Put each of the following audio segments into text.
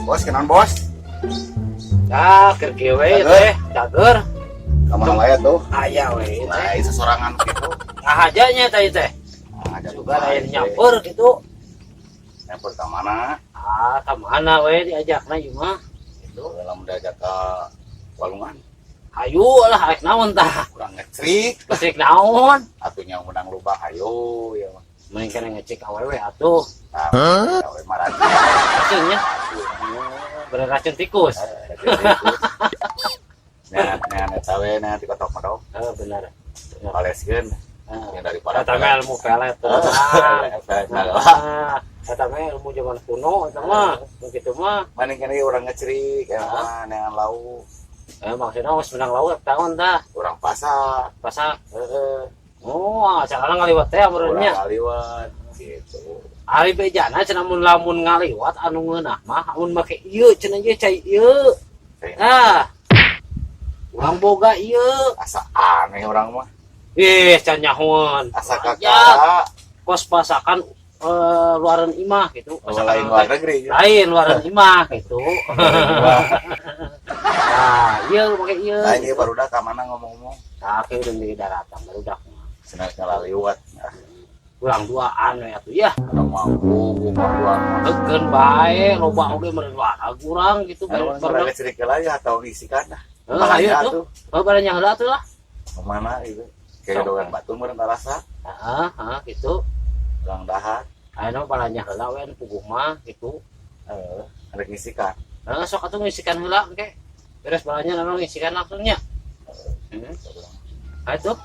Bos, kenalan bos. Ah, keur kieu we teh, cager. Ka mana wae tuh? Aya we teh. Nah, sesorangan gitu. Ah aja nya tadi teh. Nah, jadi Juga lain nyamper gitu. Nyamper ke mana? Ah, ka mana we diajakna ieu mah? Itu lamun diajak ke walungan. Hayu lah arek naon tah? Kurang ngecrik. Ngecrik naon? Atuh nya menang lubang ayo ya mah. Mending kana ngecek awewe atuh. Nah, awewe mah racun. Racunnya. Bener racun tikus. Nah, nah, eta we nah di kotok kodok. Oh, bener. Bener. Paleskeun Ah. yang daripada Eta mah ilmu pelet. Ah, eta mah ilmu zaman kuno eta mah. Nu kitu mah. Mending kan urang ngecrik ya mah neangan lauk. Eh, maksudnya geus menang lauk tahun tah. Urang pasak. Pasak. Heeh. Oh, acarana ngaliwat teh Urang meureunnya. ngaliwat gitu. Ari bejana cenah mun lamun ngaliwat anu ngeunah mah mun make ieu cenah ieu cai ieu. Ah. Urang boga ieu. Asa aneh urang mah. Ih, can nyahoan. Asa Aja kakak. Kos pasakan luaran imah gitu. Oh, lain luar negeri. Lain luaran imah gitu. Nah, ieu make ieu. Nah, ini baru dah ka mana ngomong-ngomong. Nah, kieu di daratan barudak mah. Cenah ngaliwat. Nah, Urang duaan we atuh ya. urang mampu, duaan mah. Keun bae loba oge meureun warag urang gitu. Nah, urang Barudak. ngecrik heula ya atau ngisikan dah. Heuh, hayu tuh. Oh, baranya heula atuh lah. Kemana itu? Kayak dogan batu meureun tarasa. Heeh, heeh gitu. Urang dahar. Ayeuna balanja heula we nu puguh mah gitu. Heeh, rek ngisikan. Heeh, sok atuh ngisikan heula engke. Beres balanja langsung ngisikan langsung nya. Heeh. Ayo tuh.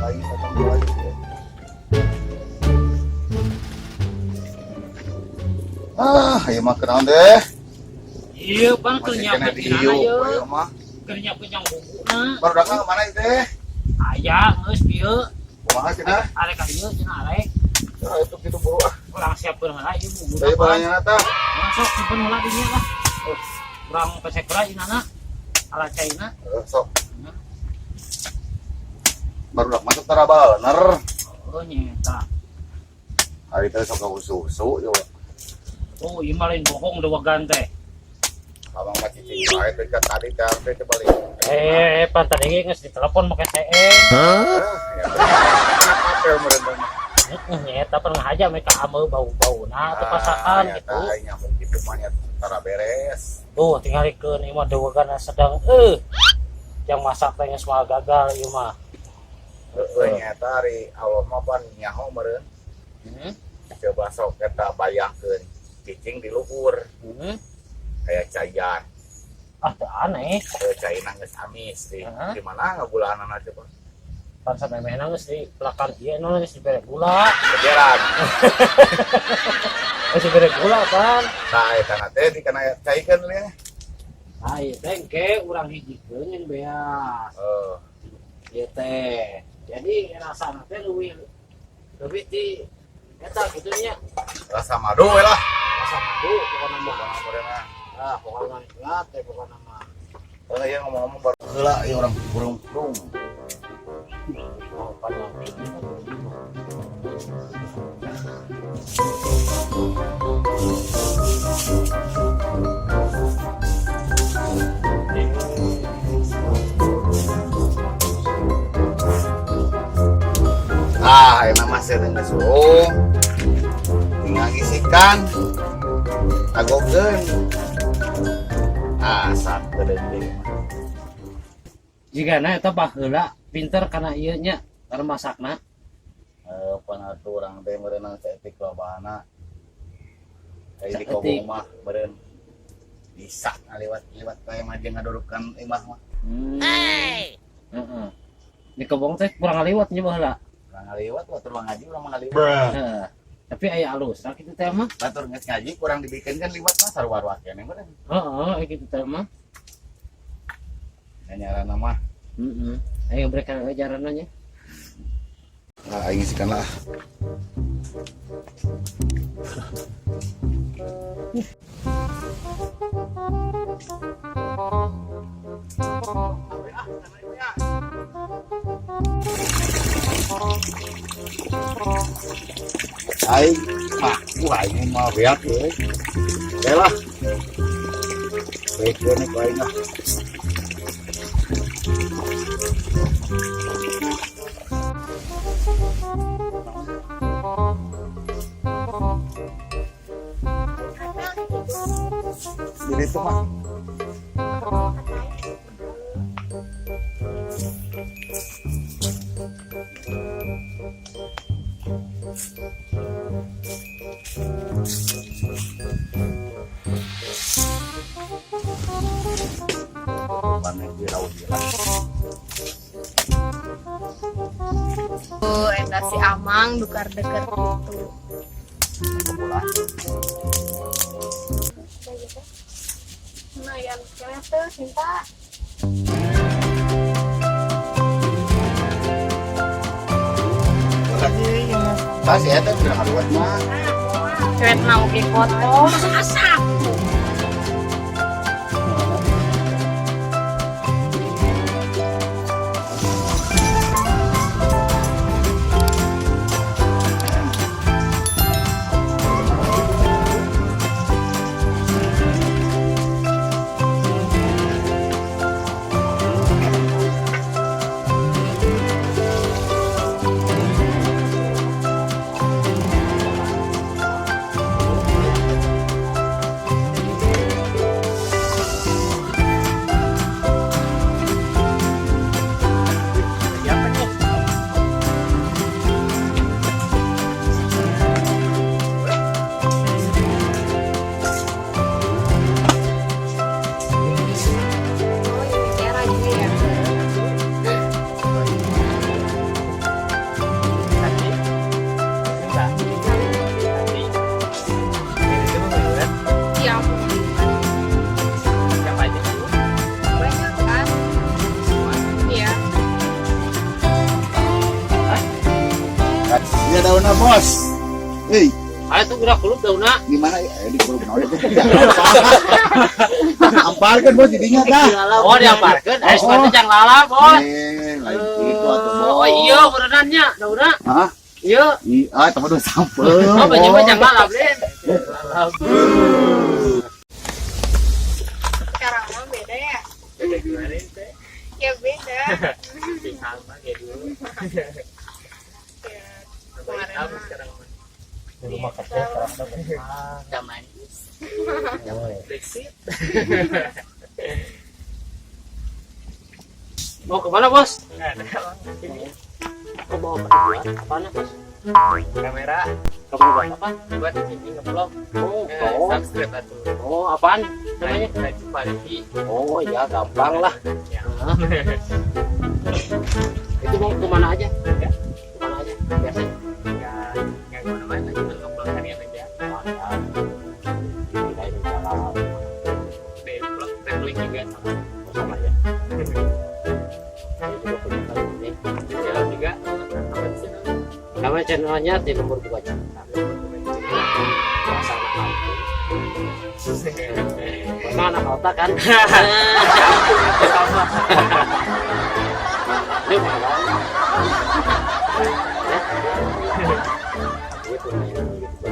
Lagi datang lagi. Ah, ayo mah kenaon deh. Iya, bang, keur Masih kena nyiapkeun di cenah ieu, ieu. ayo mah. Keur nyiapkeun jang bubukna. Baru datang ke mana itu teh? Aya geus bieu. Kumaha cenah? Arek ka dieu cenah arek. Ah, itu gitu buru ah. Urang siapkeun heula ieu bubuk. Saya balanya tah. Sok simpen heula di dieu lah. Urang pesek heula inana. Ala caina. Eh, sok. Baru dak masuk tara bener. Oh, nyeta. Hari teh sok susu yo. Oh, ieu mah lain bohong dewagan teh. Abang mah cicing wae teh ka tadi teh teh balik. Eh, pan tadi ge geus ditelepon make CE. Ah, ya. Apel meureun teh mah. Heeh, nyeta pan ngahaja mereka ameu bau-bauna teu pasakan Ah, gitu. nyata, nyamuk gitu mah nya tara beres. Tuh, tingalikeun ieu mah dewagan sedang yang masak teh geus mah gagal ieu mah. Heeh, nyata ari Allah mah pan nyaho meureun. Coba sok eta bayangkeun cicing di luhur kayak caian. Ah, teu aneh. Teu caina geus amis di Heeh. di mana ngagulanana coba. Pan samemehna geus di pelakan ieu nu geus dibere gula. Kejaran. Geus dibere gula pan. Nah, eta na teh di kana caikeun nya. Nah, ieu teh engke urang hijikeun jeung beas. Heeh. Ieu teh. Jadi rasana teh leuwih leuwih ti eta kitu nya. Rasa madu we lah. Rasa madu pokona mah. Pokona meureunna. Ah, pokona mah teh pokona mah. Oh, iya ngomong-ngomong baru heula ieu urang burung-burung. Oh, pan. Ah, enak masih dengan suung. Tinggal ngisikan. Agokeun. Asak geudeung deui mah. Jigana eta baheula pinter kana ieu nya, kana masakna. Eh, pan atuh urang teh meureunang saeutik lobana. Kayak di Saeutik. kobong mah meureun bisa ngaliwat-liwat kayak mah jeung ngadurukan imah mah. Heeh. Di kobong teh kurang ngaliwat nya baheula. Urang ngaliwat batur mah ngaji urang mah ngaliwat. Heeh. Tapi aya alus, nah kitu teh mah. Batur geus ngaji kurang dibikeun kan liwat mah sarua-sarua keneh meureun. Heeh, kitu teh mah. Nyaranna mah. Heeh. Ayo mereka ajarannya nya. Lah aing isikan lah. Aing mah, wah aing mah beak euy. Oke lah. Baik nih ku aing lah. Jadi itu mah. Warna biru lah. Oh, eta si Amang dukar deket gitu. Kebulan. Nah, yang kena tuh cinta. Tas ya teh udah ngaliwat mah. Cuet na oge kotor. Asak. Oh, ini era juga ya. Iya, aku Siapa aja tuh? banyak kan? Iya. Iya daunnya bos. Hei, Aya tuh gerak kulub daunna. di mana ya? Di kulub naon itu? Amparkeun bos didinya tah. Oh, diamparkeun. Aya sepatu jang lala, Bos. Eh, lain kitu atuh bos. Oh iya, berenannya daunna. Hah? Iya. Iya, ah, teman udah sampel. Oh, baju mah jang lala, Blin. Sekarang mah beda ya. Beda gimana teh? Ya beda. Sama kayak dulu. Ya, kemarin Hitam mah. sekarang mah. Di rumah kerja sekarang udah Udah manis. Brexit. Mau kemana, Bos? Nggak ada bang. Ini Aku bawa buat apaan, Bos? kamera Kamu buat apa? buat ini ngevlog. Oh, oh. Subscribe atuh. Oh, apaan namanya? Raju Palevi. Oh, ya gampang lah. Ya. Hah? Itu mau kemana aja? Ya. Kemana aja? Biasanya. Nggak kemana-mana, cuma ngevlog harian aja. Oh, ya. Pindahin jalan. Dari vlog traveling juga sama. Oh, sama ya. Saya juga punya kali ini. Jalan juga. Apa di sini? Nama channelnya di nomor 2 cinta. Bahasa anak kampung. Karena anak kota kan. Sama. Ini mau kemana? Ya? Iya, tuh, gitu.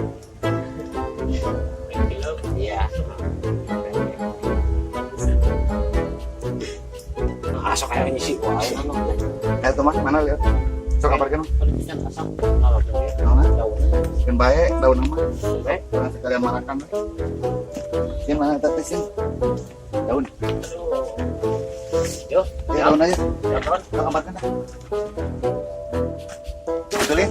Main film. Iya. Ah, sok aya ngisi wae anu teh. Eh, tuh mah mana lihat? Sok kabarkeun. Kan bisa asam kalau boleh. Naon? Daunnya. Keun bae daun mah. Bae. Urang sekalian marakan we. Sieun mana teh sieun? Daun Daun. Yo, Ya, daun aja. Ya, kawan. Kang ambatkan dah. Betulin.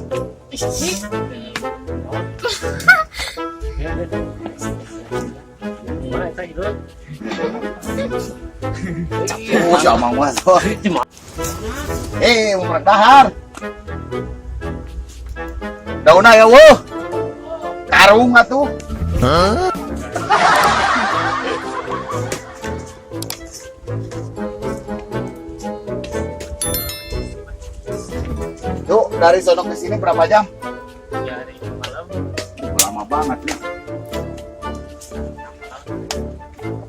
Ya, ya. Mana eta hidup? Oh, si Amang mah tuh. Eh, mau dahar. Daunna ya, wuh. Karung atuh. Tuh, dari sono ke sini berapa jam? Dari malam. Lama banget ya.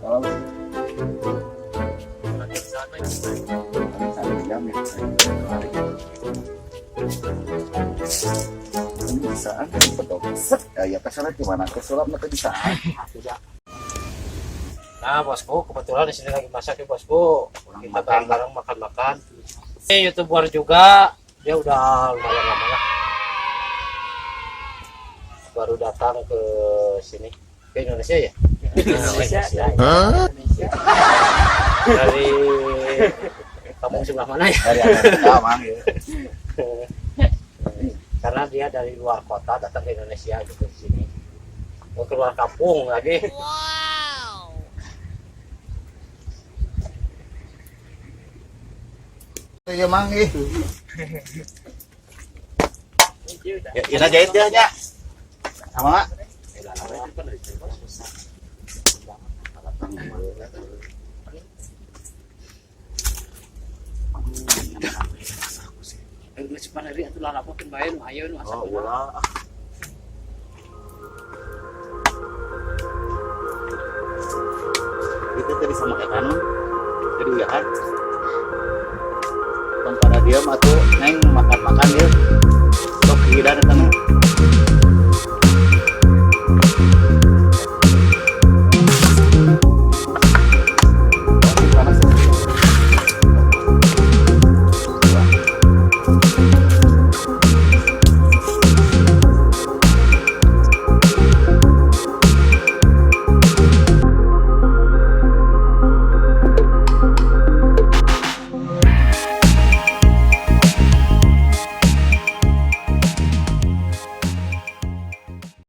Kalau Lagi sana. paling satu jam ya. Hari. Ini bisaan kan betul. Set, ya keselak gimana? Kesulap nanti bisaan. Nah, bosku, kebetulan di sini lagi masak ya, bosku. Orang Kita makan. bareng-bareng makan-makan. Ini YouTuber juga, dia udah lumayan lama lah. Baru datang ke sini, ke Indonesia ya? Indonesia. Indonesia. Dari kampung sebelah mana ya? Dari Amerika, Mang ya. Karena dia dari luar kota datang ke Indonesia gitu di sini. Mau keluar kampung lagi. Wow. Iya, Mang ih. Iya udah. Ya, ya jahit dia nya. Sama Mak. Geus paneri atuh lalapokeun bae nu ayeuna nu asa. Oh, ulah. Itu tadi sama kayak kanun. Jadi ya kan. Tong pada diam atuh neng makan-makan ya. Sok hidan eta mah.